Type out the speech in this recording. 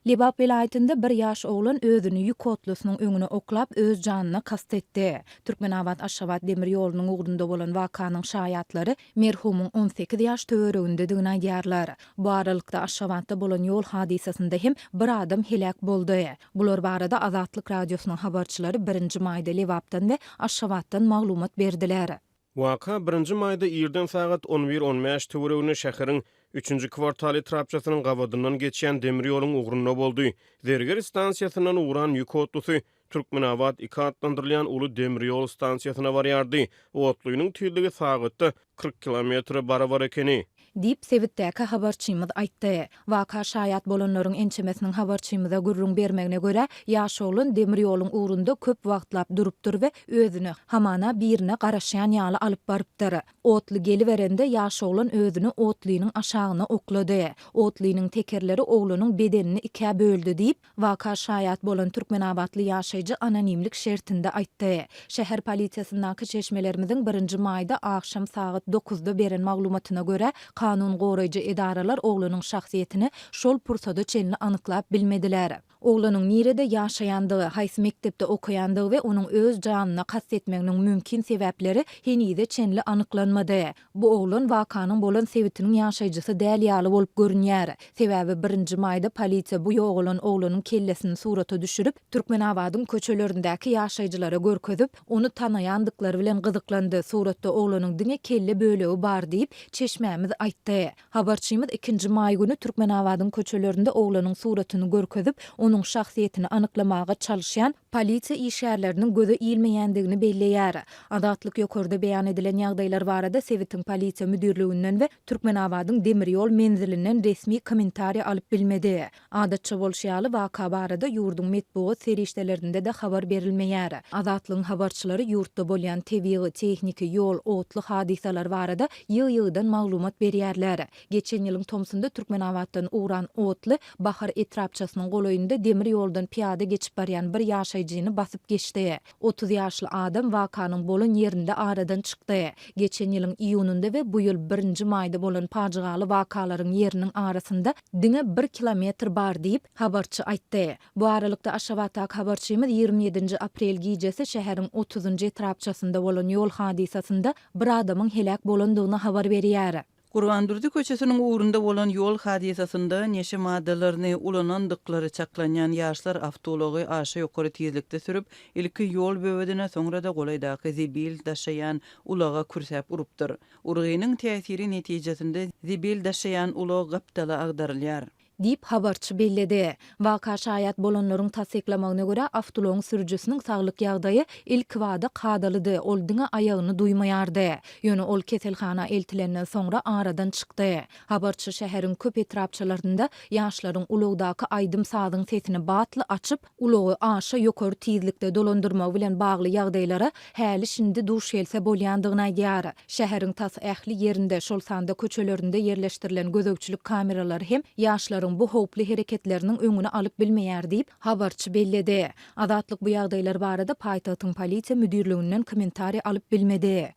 Lebap welaýatynda bir ýaş oglan özüni ýük otlusynyň öňüne oklap, öz janyna kast etdi. Türkmenabat-Aşgabat demir ýolunyň ugrunda bolan wakanyň şaýatlary merhumyň 18 ýaş töweregindedigini aýdýarlar. Bu aralykda, Aşgabatda bolan ýol hadysasynda hem bir adam heläk boldy. Bular barada Azatlyk Radiosynyň habarçylary birinji maýda Lebapdan we Aşgabatdan maglumat berdiler. Waka birinji maýda irden sagat on bir on bäş töwereginde şäheriň Üçünji kwartal etrapçasynyň gabadyndan geçýän demir ýoluň ugrunda boldy. Zerger stansiýasyndan ugran ýük otlusy Türkmenabat iki atlandyrylýan uly demir ýol stansiýasyna barýardy. Otlynyň tizligi sagatda 40 kilometre barabar ekeni. Diýip, sebitdäki habarçymyz aýtdy. Waka şaýat bolanlaryň ençemesiniň habarçymyza gürrüň bermegine görä, ýaş oglan demir ýoluň ugrunda köp wagtlap durupdyr we özüni, hamana, birine garaşýan ýaly alyp barypdyr. Otly geliberende, ýaş oglan özüni otlynyň aşagyna oklady. Otlynyň tekerleri oglanyň bedenini ikä böldi diýip, Waka şaýat bolan türkmenabatly ýaşaýjy anonimlik şertinde aýtdy. Şäher polisiýasyndaky çeşmelerimiziň birinji maýda agşam sagat dokuzda beren maglumatyna görä, kanun goraýjy edaralar oglanyň şahsyýetini şol pursada çenli anyklap bilmediler. Oglanyň nirede ýaşaýandygy, haýsy mekdepde okaýandygy we onuň öz janyna kast etmeginiň mümkin sebäpleri henize çenli anyklanmady. Bu oglan wakanyň bolan sebitiniň ýaşaýjysy däl ýaly bolup görünýär. Sebäbi birinji maýda polisiýa bu ýogalan oglanyň kellesini surata düşürip, Türkmenabadyň köçelerindäki ýaşaýjylara görkezip, ony tanaýandyklary bilen gyzyklandy, suratda oglanyň diňe kelle bölegi bar diýip, çeşmämiz aýtdy. Habarçymyz ikinji maý güni Türkmenabadyň köçelerinde oglanyň suratyny görkezip, onuň şahsyýetini anyklamaga çalyşýan polisiýa işgärleriniň göze ilmeýändigini belleýär. Azatlyk ýokarda beýan edilen ýagdaýlar barada sebitiň polisiýa müdirliginden we Türkmenabadyň demir ýol menzilinden resmi kommentariý alyp bilmedi. Adatça bolşy ýaly, waka barada ýurduň metbugat serişdelerinde-de habar berilmeýär. Azatlygyň habarçylary ýurtda bolýan tebigy, tehniki, ýol, otly hadysalar barada ýygy-ýygydan maglumat berýärler. Geçen ýylyň tomsunda Türkmenabatdan ugran otly Bahar etrapçasynyň golaýynda demir ýoldan pyýada geçip barýan bir ýaşaýjyny basyp geçdi. 30 ýaşly adam wakanyň bolan ýerinde aradan çykdy. Geçen ýylyň iýunynda we bu ýyl birinji maýda bolan pajygaly wakalaryň ýeriniň arasynda diňe bir kilometr bar diýip, habarçy aýtdy. Bu aralykda, Aşgabatdaky habarçymyz 27-nji aprel gijesi şäheriň otuzynjy etrapçasynda bolan ýol hadysasynda bir adamyň heläk bolandygyny habar berýär. Gurbandurdy köçesiniň ugrunda bolan ýol hadysasynda neşe maddalaryny ulanandyklary çaklanýan ýaşlar awtoulagy aşa ýokary tizlikde sürüp, ilki ýol böwedine, soňra-da golaýdaky zibil daşaýan ulaga kürsäp urupdyr. Urgynyň täsiri netijesinde zibil daşaýan ulag gapdala agdarylýar. Diýip, habarçy belledi. Waka şaýat bolanlaryň tassyklamagyna görä, awtoulagyň sürüjisiniň saglyk ýagdaýy ilkibada kadalydy, ol diňe aýagyny duýmaýardy. Ýöne ol keselhana eltilenden soňra aradan çykdy. Habarçy şäheriň köp etrapçalarynda ýaşlaryň ulagdaky aýdym-sazyň sesini batly açyp, ulagy aşa ýokary tizlikde dolandyrmagy bilen bagly ýagdaýlara häli-şindi duş gelse bolýandygyny aýdýar. Şäheriň tas ähli ýerinde, şol sanda köçelerinde ýerleşdirilen gözegçilik kameralary hem ýaşlaryň bu howply hereketleriniň öňüni alyp bilmeýär diýip, habarçy belledi. Azatlyk bu ýagdaýlar barada paýtagtyň polisiýa müdirliginden kommentariý alyp bilmedi.